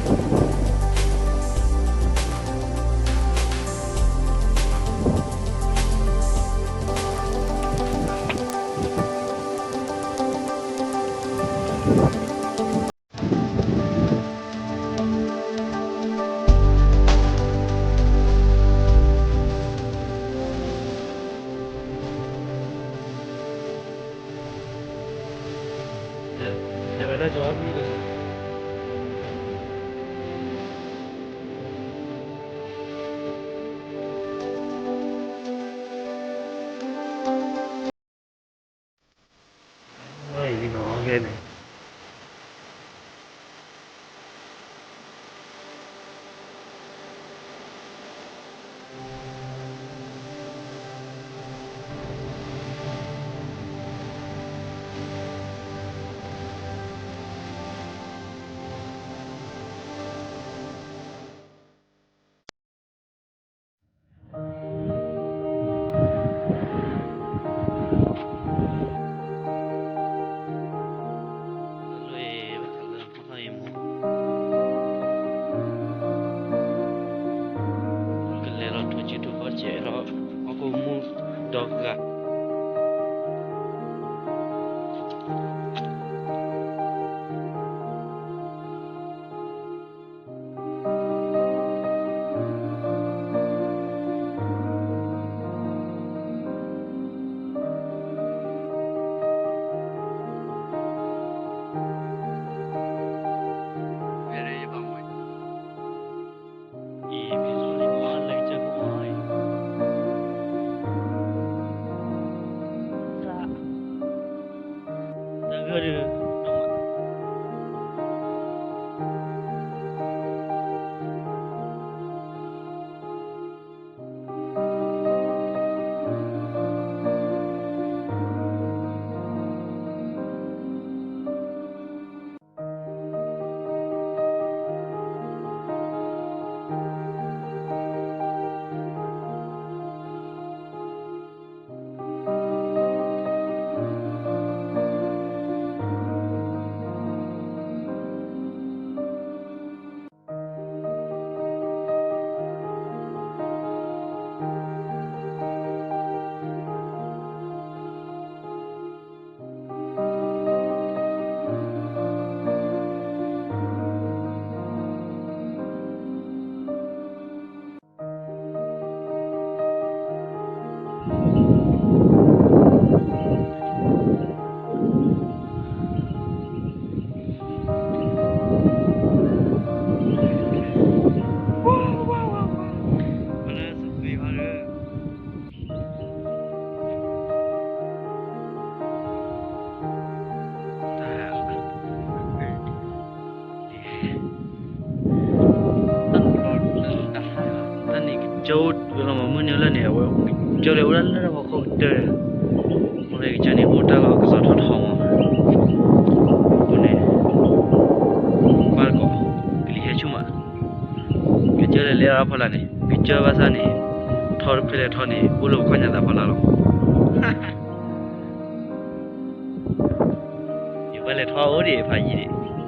ကလဲၤလီၤထိၣ်စု ထိၣ်ဃီစဲးဒီး ဟီၣ်ခိၣ်မူဒီဂၤ တၢ်ဂ့ၢ်ဒုး တၢ်န့ၣ်ကစၢၢ်ဝဲလီၤ မ့မ့ၢ်န့ၣ်လၢန့ၣ် အဝဲကစၢၢ်လၢအိၣ်ဒၣ်လၢဟီၣ်ခိၣ်ကတၢၢ်, အဝဲကစၢၢ်န့ၣ်အိၣ်တၢ်လီၢ်ကစီၤထီထီမး, အဃိန့ၣ် ကွၢ်တက့ၢ်, ကလံၤဟဲဆူၣ်မး, ကစၢၢ်လဲၤလဲၤအဖီလာ်န့ၣ် ကစၢၢ်ဘၣ်ဆၣ်န့ၣ် ထီတဖျၢၣ်လဲၤထီန့ၣ် အိၣ်လၢပခီၣ်ညါသးဖီလာ်လီၤ. ယဝဲလဲၤထီအိၣ်ဒံးဖးယံာ်ဒံး